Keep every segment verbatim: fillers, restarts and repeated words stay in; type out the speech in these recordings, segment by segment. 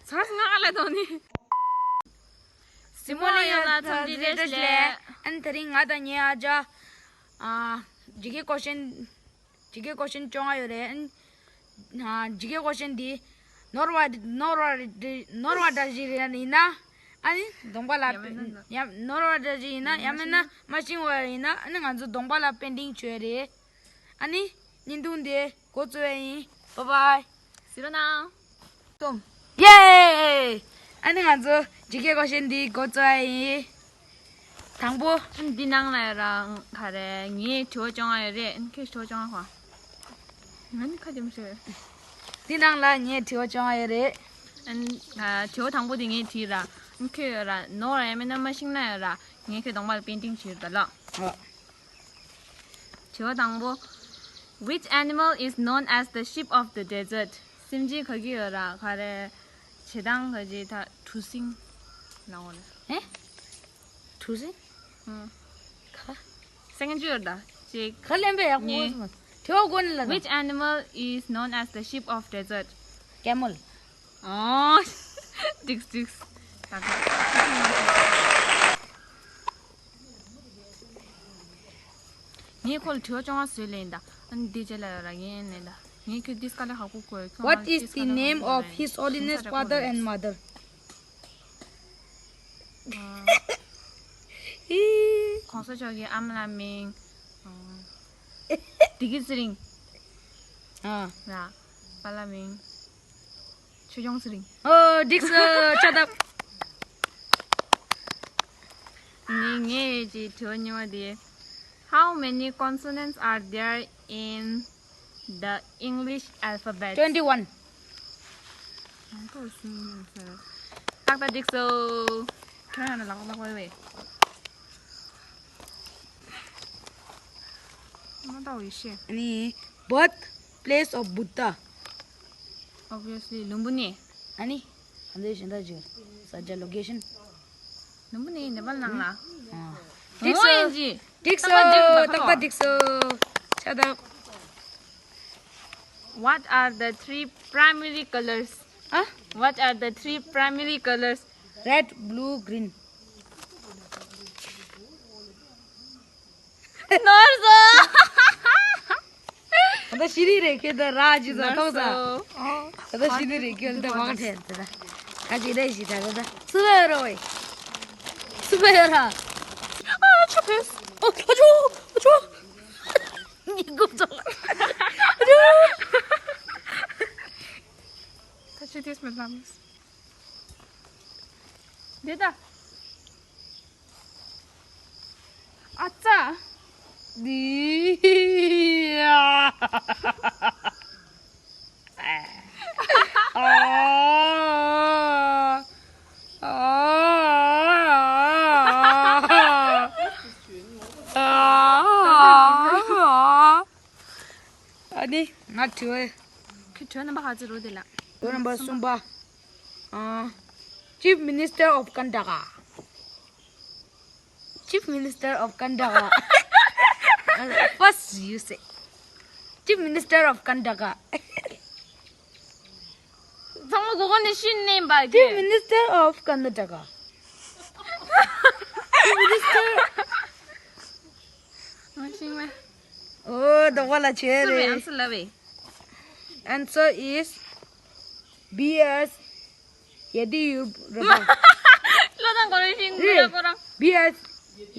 ཚར་ང་ལ་དོ་ནི། སྲིང་མོ་ལ་ཡོད་ལ་འཚམས་འདྲི་རེ་ཞུ་ལེ། ཨན་དེ་རིང་ང་དང་ངའི་ཨ་ཅག་ཨ་ཇི་གེ་ཀོ་ཤན། ཇི་གེ་ཀོ་ཤན་བཅོ་ལྔ་ཡོད་རེད། ཨན་ཨ་ཇི་གེ་ཀོ་ཤན་འདི་ནོར་བ་ནོར་བ་ནོར་བ་འདྲ་ཞིག་རེད་ཡིན་ན། ཨ་ནི་གདོང་པ་ལ་ཡ་མེད་ན་ཡ་ནོར་བ་འདྲ་ཞིག་ཡིན་ན། ཡ་མེད་ན་མ་ཤེས་པ་ཡིན་ན། ཨ་ནི་ང་ཚོ་གདོང་པ་ལ་པེན་ཊིང་བྱོས་རེད། ཨ་ནི་བརྙན་ཐུང་འདི་འགོ་བཙུགས་ཡ་ཡིན། བཱའི་བཱའི། གཟིགས་རོགས་གནང་། སྟོང་། ཡེ། ཨ་ནི་ང་ཚོ་ཇི་གེ་ཀོ་ཤན་འདི་འགོ་བཙུགས་ཡ་ཡིན། དང་པོ། འདི་ནང་ལ་རང་ག་རེ་ངའི་དྲི་བ་བཅོ་ལྔ་ཡོད་རེད། ཁྱོད་དྲི་བ་བཅོ་ལྔ་གོ། ང་ནི་ཁ་རྒྱབ་ཤོད། འདི་ནང་ལ་ངའི་དྲི་བ་བཅོ་ལྔ་ཡོད་རེད། ཨ་ནི་དྲི་བ་དང་པོ་དེ་ངས་དྲིས་ར། ཁྱོད་ཡོད་ར་ནོར་ཡ་མེད་ན་མ་ཤེས་ན་ཡོད་ར། ངས་ཁྱོད་གདོང་པ་ལ་པེན་ཊིང་བྱེད་ཡོད་ད་ལ། ཨ། དྲི་བ་དང་པོ། Which animal is known as the sheep of the desert? སེམས་ཅན་ག་གི་ཡོད་ར་ག་རེ་བྱེད་སྟངས་ག་ཅི་ད་གྲུ་གཟིངས་ལ་འོ་ལ། ཨེ། གྲུ་གཟིངས། ཨང་། ག་སེམས་ཅན་ཡོད་ད་ཅིག་ག་ལེན་པའི་ཡག་པོ་ངས་སོང་། དྲི་བ་གོ་ནི་ལ། Which animal is known as the sheep of desert? Camel. ཨོ། འགྲིགས་འགྲིགས། ངས་ཁོ་ལ་དྲི་བ་བཅོ་ལྔ་བཟོས་ལེན་ད། ཨ་ནི་འདི་རྗེས་ལ་ཡོད་ར་ངས་ལེན་ད། ངས་ཁྱོད་ཏིས་ཀ་ལ་ཧ་གོ་གོ་ཁྱོད། What is the name of His Holiness Father and Mother? ཨ། གོང་ས་མཆོག་གི་ཨ་མ་ལ་མིང་། ཨ། བདེ་སྐྱིད་ཚེ་རིང་། ཨ། ར། པཱ་ལགས་མིང་། ཆོས་སྐྱོང་ཚེ་རིང་། ཨོ། འགྲིགས་སོ། ཆ་ད། ངས་ངས་ཀྱི་དྲི་བ་གཉིས་པ་དེ། How many consonants are there in the English alphabet? Twenty one. ང་ཏོག་སུན་ཟེར། ཏག་ཏག་འགྲིགས་སོ། ཁྱོད་རང་ལ་ལག་པ་ལག་པ་བས། མ་ཏོག་ཡེ་ཤེས། ཨ་ནི་birth place of Buddha. Obviously ལུམ་བི་ནི། ཨ་ནི་གང་འདྲ་གཞན་དག་ཅིག་ས་ཆ་ལོ་ཀེ་ཤན། ནམ་བུ་ནི་ནེ་པཱལ་ནང་ལ། འགྲིགས་སོ། འགྲིགས་སོ། ཏག་ཏག་འགྲིགས་སོ། ཆ་ད། What are the three primary colors? ཨ། What are the three primary colors? Red, blue, green. ནོར་སོང་། ད་ལྟ་ཤི་རི་རེ་ཁེ་ད་ར་ཇི་ཟ་ཐོག་ཟ། ད་ལྟ་ཤི་རི་རེ་ཁེ་ད་མང་ཁྲེན་ད་ད། ཁ་ཅིག་རེ་ཞིག་ད་ད་ད། སུ་བས་རོ་ཝེ། སུ་བས་ཡོད་ར། ཨ་ཆོ་ཕེས། ཨོ་ཆོ་ཆོ་ཨོ་ཆོ། ཉི་གུ་ཙོ། ཨ་ཆོ། ད་ཆི་དེས་མེད་ལམ། དེ་ད། ཨ་ཙ། འདི། ཨ། ཨ། ཨ་ནི་ང་དྲི་བ། ཁྱོད་དྲི་བ་རྣམ་པ་ག་ཚོད་རོ་དེ་ལ། དྲི་བ་རྣམ་པ་གསུམ་པ། ཨ། Chief Minister of Karnataka. Chief Minister of Karnataka. First you say. Chief Minister of Karnataka. ཚང་མ་གོ་གོ་ནས་ཤི་ནས་པ། Chief Minister of Karnataka. Chief Minister. མ་ཤེས་མེད། ཨོ། དོགས་པ་ལ་བྱས་རེད། སུ་རེད། ཨན་སར་ལབ་བས། Answer is B S Yediyurappa. བློ་བཟང་གོ་རེ་ཤིང་རེད། ཁོ་རང་། B S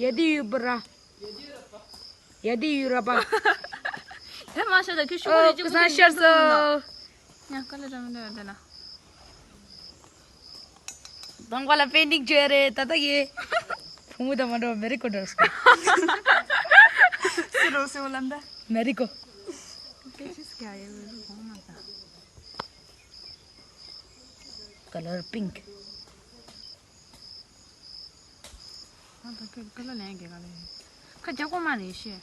Yediyurappa. Yediyurappa. དེ་མ་ཤོད་ད་ཁྱོད་ཤུགས་ཨོ་རེ་ཅིག་ཀུ་ས་ཤར་སོ། ཡང་ཀ་ལ་ར་མི་འདོད་དེ་ན། དང་པོ་ལ་པེན་ཊིང་བྱོས་རེད་ད་ལྟ་གི། བུ་མོ་དང་མ་འགྲོ་མེ་རི་ཀོ་འགྲོ་སོང་། སུ་རོ་སེ་འོ་ལམ་ད། མེ་རི་ཀོ། སྐད་ཆ་སྐྱ་ཡེ་བོ་མ་ད། Color pink. ཨ་ད་ཁྱོད་ཀ་ལ་ལན་གེ་ག་ལ་ཡིན། ཁ་རྒྱག་གོ་མ་རེད་ཤེས།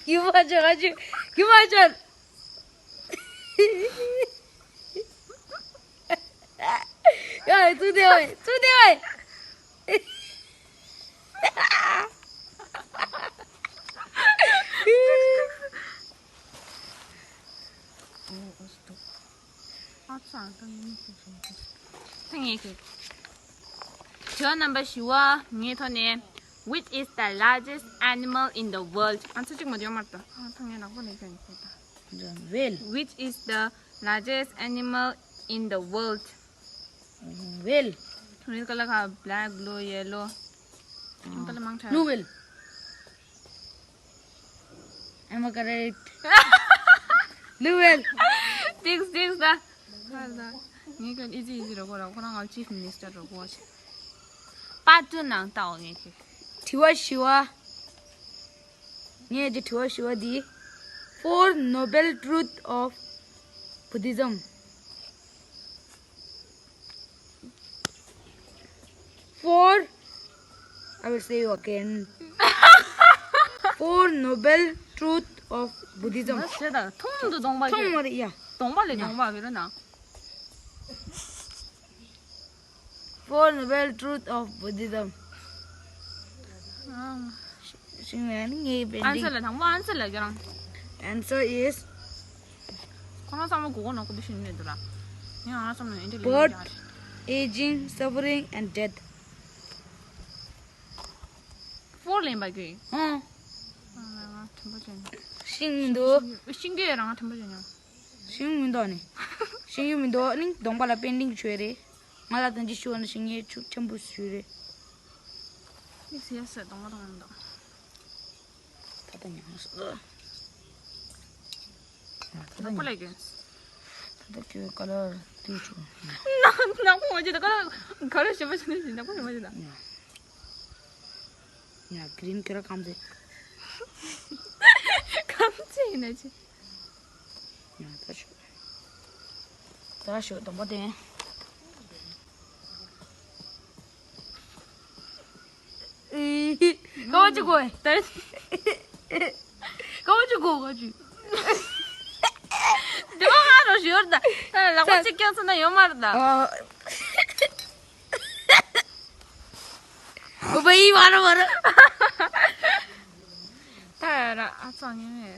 ཡུ་མ་ཅོ་ཨ་ཅོ་ཡུ་མ་ཅོ། ཡ་ཙུ་དེ་བས་ཙུ་དེ་བས། དྲི་བ་རྣམ་པ་བཞི་པ་ངའི་ཐོག་ནས། Which is the largest animal in the world? ཨ་ཚོ་གཅིག་མ་འཇོན་མར་ད། ཨ་ཐང་ངའི་ནག་པོ་ནས་ཁྱོད་ཡིན་ཁོ་ད། Whale. Which is the largest animal in the world? Whale. Red color ཁ། Black, blue, yellow. ཨ། ཁ་ལ་མང་ཆེ། Blue whale. Am I correct? Blue whale. ཏིགས་ཏིགས་ད། ཧ་ད། ངས་ཀྱང་ཨི་ཛི་ཨི་ཛི་རོ་གོ་ར་ཁོ་རང་ང་ཅིཕ་མི་ནི་སི་ཊར་རོ་གོ་ཆེ། པར་ཊུ་ནང་ལྟའོ་ངས་ཁྱེད། དྲི་བ་བཞི་པ། ངས་ཀྱི་དྲི་བ་བཞི་པ་འདི། Four Noble Truth of Buddhism. Four, I will say you again. Four Noble Truth of Buddhism. ང་ཞེ་ད་ཐུང་དུ་གདོང་པ་ཐུང་མ་རེད་ཡ། གདོང་པ་ལས་གདོང་པ་བི་ར་ན། Four Noble Truth of Buddhism. ཤིང་ལ་ནི་ངའི་པེན་ཨན་སར་ལ་དང་པོ་ཨན་སར་ལ་ཁྱོད་རང་། Answer is ཁོ་རང་བསམ་བློ་གོ་གོ་ནོ་ཁོ་པི་ཤིང་མེད་འདུག་ར། ངས་ང་རང་བསམ་བློ་ཨེ་འདྲ་ལེན་Birth, ཡ། Aging, Suffering and Death. Four ལེན་པ་གི། ཧང་། ང་དྲན་པ་བརྗེད་ན། ཤིང་མི་འདུག་ཤིང་གི་རང་དྲན་པ་བརྗེད་ན། ཤིང་མི་འདུག་ནི། ཤིང་གི་མི་འདུག་ནི་གདོང་པ་ལ་པེན་ཏིང་བྱོས་རེད། ང་ལ་ད་ཅི་ཞུ་བ་ན་ཤིང་ངས་ཆུ་ཆེན་པོ་ཞུས་རེད། ཡེ་སི་ཡེ་སི་གདོང་པ་དང་མི་འདུག་ད་ལྟ་ཉམས་སོ། ད་ལྟ་ཉམས། ད་ལྟ་ལས་གྱོན། ད་ལྟ་ཁྱོད་ཀ་ལར་དུས་ཆུ། ནག་ནག་པོ་མ་བྱེད་ད་ཀ་ལར་ཀ་ལར་ཞིབ་པ་བྱེད་ནས་ནག་པོ་ཞིབ་པ་བྱེད་ད། ཡ། ཡ་གི་རིན་ཁྱོད་ར་གང་ཚེ། གང་ཚེ་ཡིན་ན་ཅི། ཡ་ད་ཞུ། ད་ཞུ་དང་པོ་དེ། ཀའོ་ཅི་གོ། ད། ཀའོ་ཅི་གོ་ཀའོ་ཅི། དེ་མ་ང་རོ་ཞོར་ད། ལག་པ་གཅིག་ཀྱང་ཚུད་ན་ཡོད་མ་རེད་ད། ཨོ། ཨོ་བའི་མ་རེད་མ་རེད། ད་ཡ་ར་ཨ་ཚང་ངེ་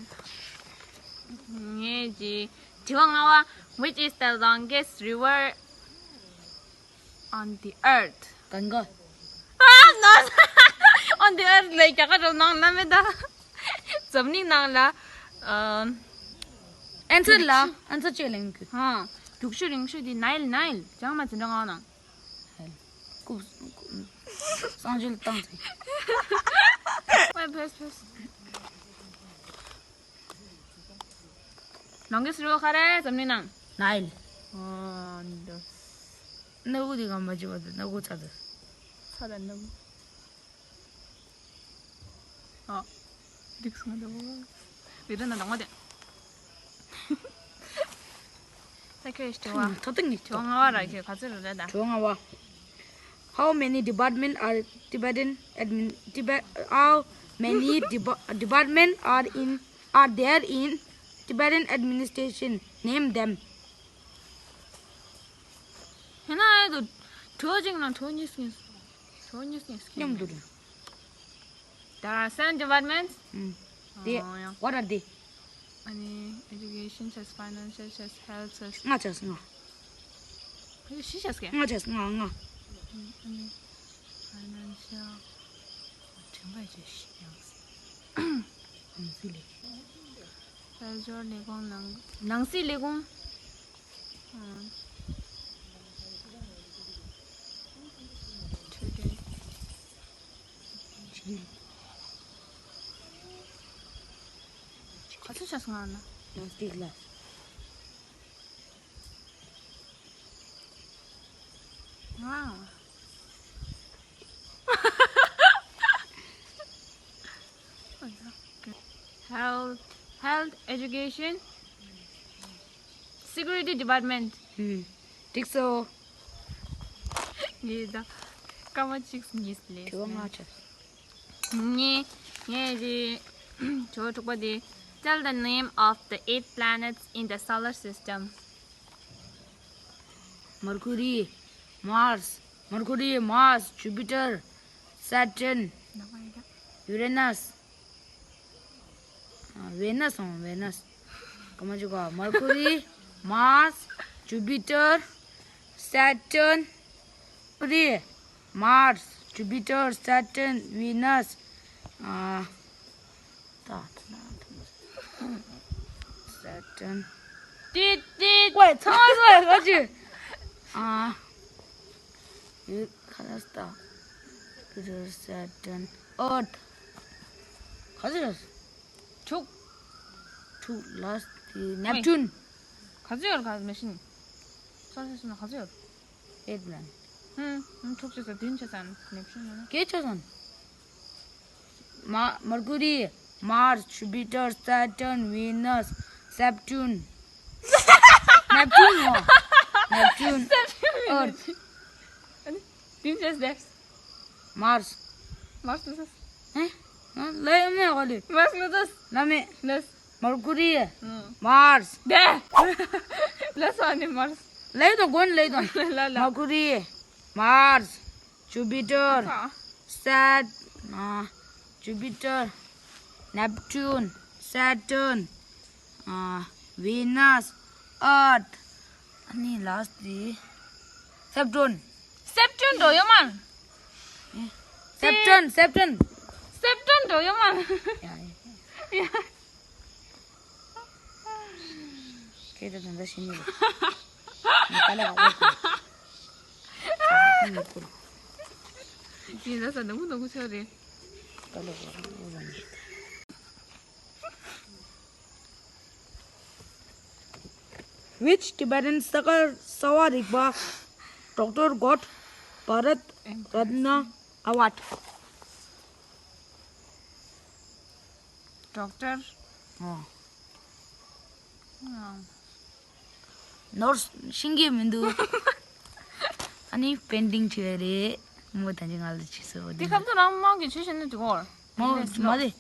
མེད། ངེ་ཅི། དྲི་བ་ལྔ་པ། Which is the longest river on the earth? Ganga. ཨ་ན། On the earth ལ་རྒྱ་གར་རོ་ནང་ན་མེད་ད། འཛམ་གླིང་ནང་ལ། ཨ། ཨན་སར་ལ་ཨན་སར་ཅེ་ལེན་གི། ཧ། རྒྱུག་ཤུགས་རིང་ཤོས་དེ་ནའིལ་ནའིལ་ལྗང་མ་ཅི་འདྲ་ངང་ན། ཧལ། ཀུབ། གསང་སྤྱོད་བཏང་ཚེ། ཕེས་ཕེས་ཕེས། ལོང་གེ་སི་རི་བ་ག་རེ་འཛམ་གླིང་ནང་། ནའིལ། ཨོ་འདི། སྣ་ཁུག་དེ་ག་མ་བྱེད་པ་དང་སྣ་ཁུག་ཚ་དང་། ཚ་དང་སྣ་ཁུག་ཨ། འགྲིག་སོང་འདུག་བི་ཌི་ཡོ་ནང་དང་པོ་དེ། ད་ཁྱོད་དྲི་བ། ད་ལྟ་ངས་དྲི་བ་ལྔ་པ་ར་ཁྱོད་ག་ཚོད་རེད་ད། དྲི་བ་ལྔ་པ། How many department are Tibetan admin Tibet how many deba- department are in are there in Tibetan administration? Name them. ཧེ་ན་ཨེ་དུ་དྲི་བ་གཅིག་ནང་དྲི་བ་གཉིས་གཉིས། དྲི་བ་གཉིས་གཉིས། མཉམ་དུ་རེད། There are seven departments. ཨུམ། དེ། ཨོ་ཡ། What are they? ཨ་ནི་education བྱས། financial བྱས། health བྱས། ལྔ་བྱས་ལྔ། ཨ་ནི་བཞི་བྱས་ཀྱི། ལྔ་བྱས་ལྔ་ལྔ། ཨ་ནི་financial དྲན་པ་བརྗེད་ཤི་ཡང་སྲིད། ནང་སྲིད་ལས། དཔལ་འབྱོར་ལས་ཁུངས། ནང་ནང་སྲིད་ལས་ཁུངས། ཨ། འཕྲོད་བསྟེན། ག་ཚོད་བྱས་སོང་ང་ན། ནང་སྲིད་ལ། ང་། Health, health, education, security department. ཧུམ། འགྲིག་སོང་། ངས་ད་སྐར་མ་གཅིག་གཉིས་ལས། དྲི་བ་ལྔ་ཆགས། ངས་ངས་རེད། དྲི་བ་དྲུག་པ་དེ། Tell the name of the eight planets in the solar system. Mercury, Mars, Mercury, Mars, Jupiter, Saturn, Uranus. ཨ། Venus འོང་། Venus. ག་མ་ཅིག་གོ། Mercury, Mars, Jupiter, Saturn. རེད། Mars, Jupiter, Saturn, Venus, uh, Saturn. ཏིད་ཏིད། Wait, ཚང་མ་ཚང་མ་ག་ཅི། ཨ། ཡུ་ཁ་ལ་སྟ། Jupiter, Saturn, Earth. ག་ཅི་ཡོད། དྲུག་དྲུག་last དེ་Neptune. ག་ཚོད་ཡོད་ག་མེ་ཤིན། སོ་སོ་སོ་ན་ག་ཚོད་ཡོད། Eight planet. ཧུམ། ཧུམ། དྲུག་ཅིག་ས་བདུན་ཅིག་ས་ནེབ་ཅུན་ཡོད་ན། སྐད་ཆ་སོང་། མ་Mercury, Mars, Jupiter, Saturn, Venus, Neptune. Neptune ཧོ། Neptune. Earth. ཨ་ནི་བདུན་ཅིག་ས་Mars. Mars ནི་ས། ཨེ། ལས་མེད་ག་ལས། Mars ནི་ས། ལ་མེད། ལས། Mercury, Mars. ལས་ས་ནི་Mars. ལས་དང་གོན་ལས་དང་། ལ་ལ། Mercury, Mars, Jupiter, Sat, Jupiter, Neptune, Saturn, Venus, Earth. ཨ་ནི་last དེ་Saturn. Saturn འགྲོ་ཡོད་མ། Saturn, Saturn. Saturn འགྲོ་ཡོད་མ། ཡ་ཡ། ཁྱེད་ཚོ་ད་ལྟ་ཤི་ནི་རེད། ངས་དཀའ་ལས་ཁག་པོ་ཁུར། ངས་ཁུར། ངས་ད་ས་ནག་པོ་ནག་པོ་ཆགས་རེད། དཀའ་ལས་ཁག་པོ་རང་ནས། Which Tibetan Sakar Sawa Rigpa doctor got Bharat Ratna Award? Doctor. ཨོ། ནོར་ཤིང་གི་མི་འདུག་ཨ་ནི་པེན་ཊིང་བྱས་རེད། མོ་ད་ཅི་ང་ལ་བྱས་སོ། འདི་ཁ་ཚོ་རང་མང་གི་བྱས་བྱས་ནས་འདུག་གོ། མོ་མ་རེད།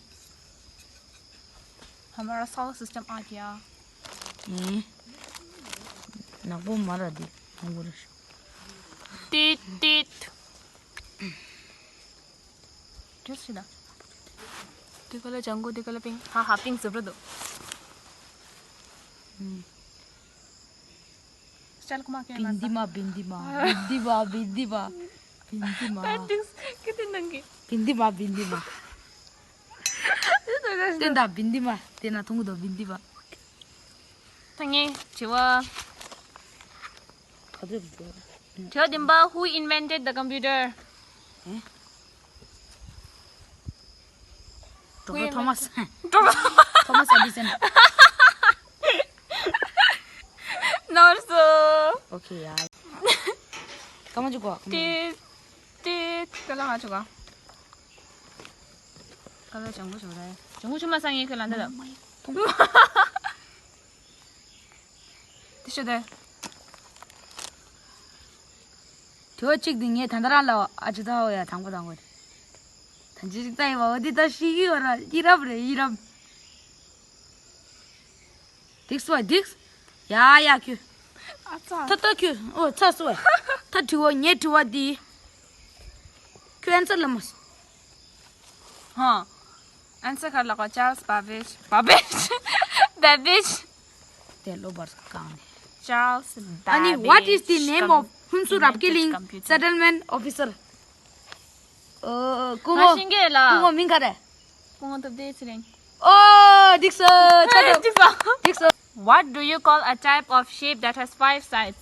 हमारा solar system आ गया. ཨེ། ནག་པོ་མ་ར་འདི་ནག་པོ་རེད། ཏིད་ཏིད། ཅི་ཞིག་ལ། དེ་ག་ལ་ལྗང་གུ་དེ་ག་ལ་པིང་། ཧ་ཧ། པིང་ཟུབ་ར་འདུག་ཨུམ། ཅལ་ཀུ་མ་ཀེ་མ་ས། བིན་དི་མ། བིན་དི་མ། བིན་དི་མ། བིན་དི་མ། བིན་དི་མ། ཏ་ཏིང་སི་ཀི་ཏི་ནང་གི། བིན་དི་མ། བིན་དི་མ། དེ་ད་བིན་དི་མ། དེ་ན་ཐུང་གུ་དོ་བིན་དི་མ། ད་ངའི་དྲི་བ། ག་ཚོད་འགྲོ། དྲི་བ་བདུན་པ། Who invented the computer? ཨེ། Doctor Thomas. Thomas Edison. ནོར་སོང་། Okay ཡ། སྐར་མ་བཅུ་གོ། ཏིད་ཏིད། ཀ་ལ་ང་བཅུ་གོ། ཀ་ལ་ལྗང་གུ་བྱུང་རེད། ལྗང་གུ་ཆུ་མ་ས་ངའི་ཁ་ལ་འདི་ལ། དེ་ཤོད་དེ། དྲི་བ་གཅིག་འདི་ངས་ད་ལྟ་རང་ལ་ཨ་ཅི་ད་འོ་ཡ་དང་པོ་དང་པོ་རེད། ད་ཅི་ཞིག་ད་ཡི་བ་འོ་འདི་ད་ཤི་གི་བ་ར་ཡི་རབ་རེད་ཡི་རབ། འགྲིག་སོང་འགྲིག་ཡ་ཡ་ཁྱོད། ཨ་ཙ། ད་ད་ཁྱོད་འོ་ཚ་སོང་། ད་དྲི་བ་ངའི་དྲི་བ་འདི། ཁྱོད་ཨན་སར་ལ་མ་སོང་། ཧ། Answer ག་ལ་གོ། Charles Babbage. Babbage. Babbage. དེ་ལོ་བར་གང་ནས། Charles Babbage. ཨ་ནི། What is the name of ཧུན་སུར་རབ་ཀེ་གླིང་settlement officer? ཨོ། སྐུ་ངོ། ང་ཤེས་ཀྱི་ལ། སྐུ་ངོ་མིང་ག་རེ། སྐུ་ངོ་སྟོབས་ལྡན་ཚེ་རིང་། ཨོ། འགྲིག་སོང་། ཆ་འགྲིག་སོང་། འགྲིག་སོང་། What do you call a type of shape that has five sides?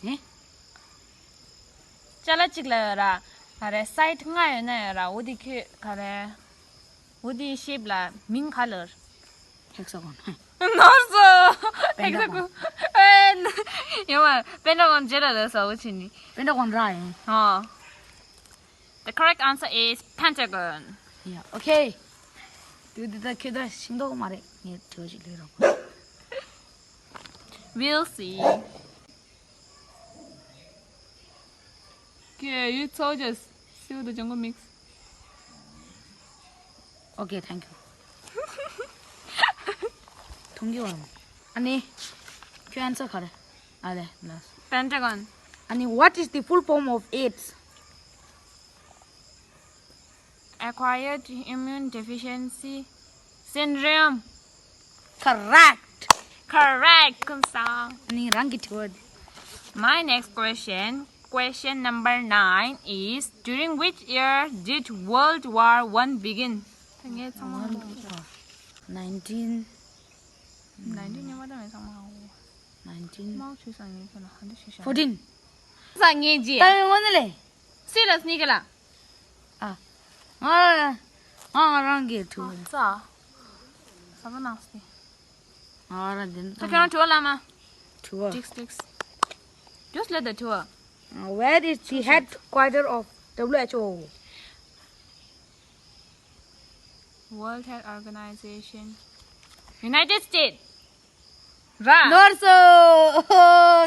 ཨེ། ཅ་ལག་གཅིག་ལ་ཡོད་ར། ག་རེ། སའིཌ་ལྔ་ཡོད་ན་ཡོད་ར། འོ་དེ་ཁྱོད་ག་རེ། འོ་དེ་ཤེབ་ལ་མིང་ག་ལབ། Hexagon. ནོར་སོང་། Pentagon. Hexagon. ཨེ། ཡོད་མ། Pentagon རྗེས་ལ་ལབ་ས་འོ་ཆི་ནི། Pentagon ར་ཡིན། ཨོ། The correct answer is pentagon. Yeah, okay. དུ་དུ་ད་ཁྱོད་ད་ཤིང་ཏོག་མ་རེད། ངས་དྲི་བ་ཞིག་ལས་རོགས། We'll see. Okay, you told us. See what the jungle mix. Okay, thank you. མཐོང་གི་བ། ཨ་ནི། ཁྱོད་ཨན་སར་ག་རེ། ཨ་ལེ། Last. Pentagon. ཨ་ནི། What is the full form of AIDS? Acquired immune deficiency syndrome. Correct. Correct. ཁུམ་སང་། ཨ་ནི་རང་གི་དྲི་བ། My next question. Question number nine is, during which year did World War One begin? ངས་ཚང་མ་ཧ་གོ་མི་ཤེས། nineteen nineteen ཉི་མ་ད་ངས་ཚང་མ་ཧ་གོ། nineteen མང་ཆུ་སང་ངས་ཁྱོད་ལ་ཧ་འདི་ཤེས་ཤག fourteen ས་ངས་ཇི། ད་ཡོང་ངོ་ནི་ལེ། སི་ལ་སི་ནི་ཀ་ལ། ཨ། ང་ང་རང་གི་ཐུ། ཙ། ས་བ་ནང་སི། ང་རང་འདི་ད་ཁྱོད་རང་དྲི་བ་ལ་མ། དྲི་བ། Ticks, ticks. Just let the tour. Where is the headquarter of W H O? World Health Organization. United States. ར། ནོར་སོ།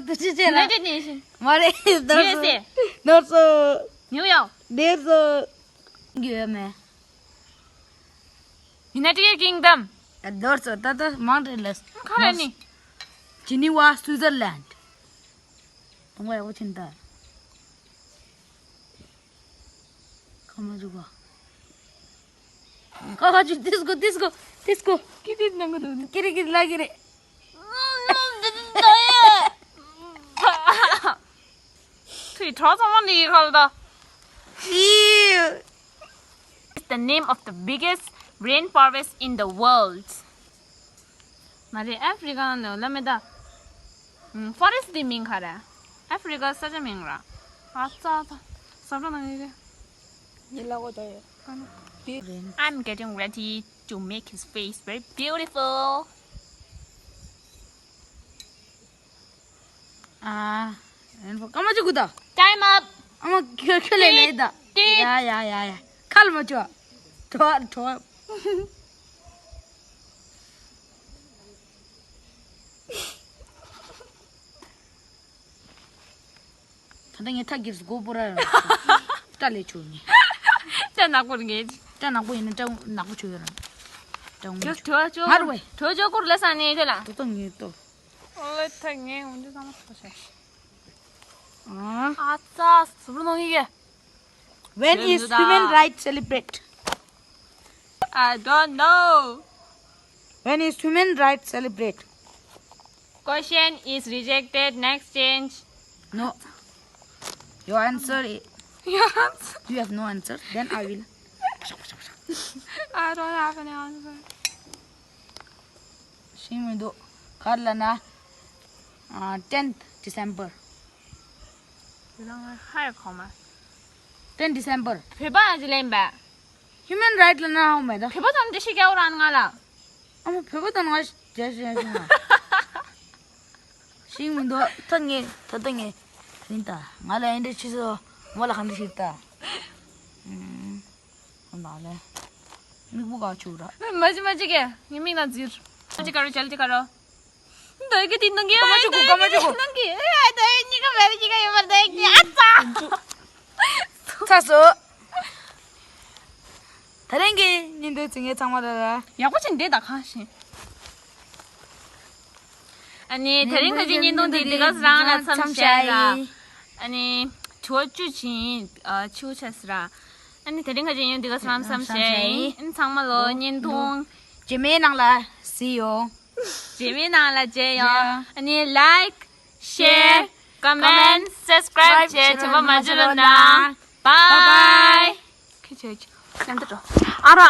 དུ་ཅི་ཅེ་ལ། United Nation. མ་རེད། ནོར་སོ། U S A. ནོར་སོ། New York. ནོར་སོ། ཡོད་མེད། United Kingdom. ནོར་སོ། ད་ད་མང་དྲན་ལ། ག་རེ་ནི། Geneva, Switzerland. དང་པོ་ཡག་པོ་ཕྱིན་ད། ཁ་མ་འཇུག་པ། ཁ་ཁ་ཅིག་ཏིས་ཀོ་ཏིས་ཀོ་ཏིས་ཀོ། ཀི་ཏིས་ནང་གི་འདུག་ཀི་རི་ཀི་རི་ལ་ཀི་རི། ཐུའི་གྲོགས་ཚང་མ་འདི་ཡི་ཁ་ལ་ད། It's the name of the biggest rainforest in the world. མ་རེད། ཨ་ཧྥི་རི་ཀ་ནང་ལ་མེད་ད། ཧྥོ་རེ་སི་ཊི་དེ་མིང་ག་རེ། ཨ་ཧྥི་རི་ཀ་ས་ཆ་མིང་ར། ཨ་ཙ་ཙ། ས་བྲོ་ནང་ཡོད་རེད། ཉི་ལ་གོ་ད་ཡོད། I'm getting ready to make his face very beautiful. ཨ། ཨན་ཕོ་ཀ་མ་ཅི་གུ་ད། Time up. ཨ་མ་ཁྱོད་ཁྱོད་ལས་ལས་ད། ཏི། ཡ་ཡ་ཡ་ཡ། ཁ་ལ་མ་ཅོ། གྲོ་གྲོ། ད་ལྟ་ངས་ཐག་སྒེར་སུ་སྒོ་སྤོ་ར་ཡོད། སྐྲ་ལས་ཆུ་ངས། སྐྲ་ནག་པོ་རེད་ངས། སྐྲ་ནག་པོ་ཡིན་ན་སྐྲ་ནག་པོ་ཆུ་ཡོད་ར། སྐྲ་ངོ་ཡོད་ཆུ། གྲོ་ཆོ། ང་རུ་བས། གྲོ་ཆོ་ཀུར་ལ་ས་ནས་དེ་ལ། ད་ལྟ་ངས་ལྟོ། ཨོ་ལེ་ཐ་ངས་འོན་ཏེ་ཚང་མ་ཐོ་ཆ་ཤི། ཨ། ཨ་ཙ་སུ་རུ་ནོ་ཡི་གེ། When is Human Rights celebrate? I don't know. When is Human Rights celebrate? Question is rejected. Next change. No. Your answer is. Your answer. You have no answer. Then I will. I don't have any answer. ཤེས་མི་འདུག་ག་རེ་ལབ་ན། ཨ། tenth December. ཁྱེད་རང་ཧ་ཡ་གོ་མ། ten December. བོད་པ་ཨ་ཅི་ལེན་པ། Human Rights ལབ་ན་ཧ་མེད་ད། བོད་པ་ཙམ་འདྲ་ཞིག་རྒྱག་རང་ང་ལ། ཨ་མ་བོད་པ་དང་ང་རྒྱ་ཞིག་ཡང་ཤེས་མི་འདུག་ད་ངས་ད་ལྟ་ངས་ཡིན་ད། ང་ལ་ཨེ་འདྲ་ཆི་སོ་མོ་ལ་ག་འདྲ་ཞིག་ད། ཨུམ། ཧོན་ད་ལེ། མིག་པོ་ག་ཆུ་ར། མ་ཅི་མ་ཅི་གེ། ངའི་མིག་ན་འཛིར། ཅི་ཀ་རོ་ཅལ་ཅི་ཀ་རོ། འདོད་གི་དེ་ནང་གི་ཀ་མ་ཅི་གོ་ཀ་མ་ཅི་གོ། ནང་གི་ཨེ་འདོད་གཉིས་ཀ་མེད་གཉིས་ཀ་ཡོད་པར་འདོད་གི་ཨ་ཙ། ཚ་སོ། ད་རིང་གི་ཉིན་འདོད་ཚིག་ངས་ཚང་མ་ད་ལ། ཡག་པོ་ཆེན་འདེད་ད་གང་ཤེས། ཨ་ནི་དེ་རིང་ཁ་ཅིག་བརྙན་ཐུང་འདི་འདི་ག་རང་ལ་མཚམས་བཞག་ཡ། ཨ་ནི་ཆུ་བ་བཅུ་ཕྱིན་ཨ་ཆུ་བོ་ཆ་སི་ར། ཨ་ནི་དེ་རིང་ཁ་ཅིག་བརྙན་འདི་ག་རང་མཚམས་བཞག་ཡིན། ཨ་ནི་ཚང་མ་ལོ་བརྙན་ཐུང་རྗེས་མའི་ནང་ལ་see you། རྗེས་མའི་ནང་ལ་མཇལ་ཡོང་། ཨ་ནི་like, share, comment, subscribe བྱས་དྲན་པ་མ་བརྗེད་རོགས་གནང་། Bye bye. ཁྱེད་ཆོས་ཅི་ལན་ད་འགྲོ། ཨ་ར།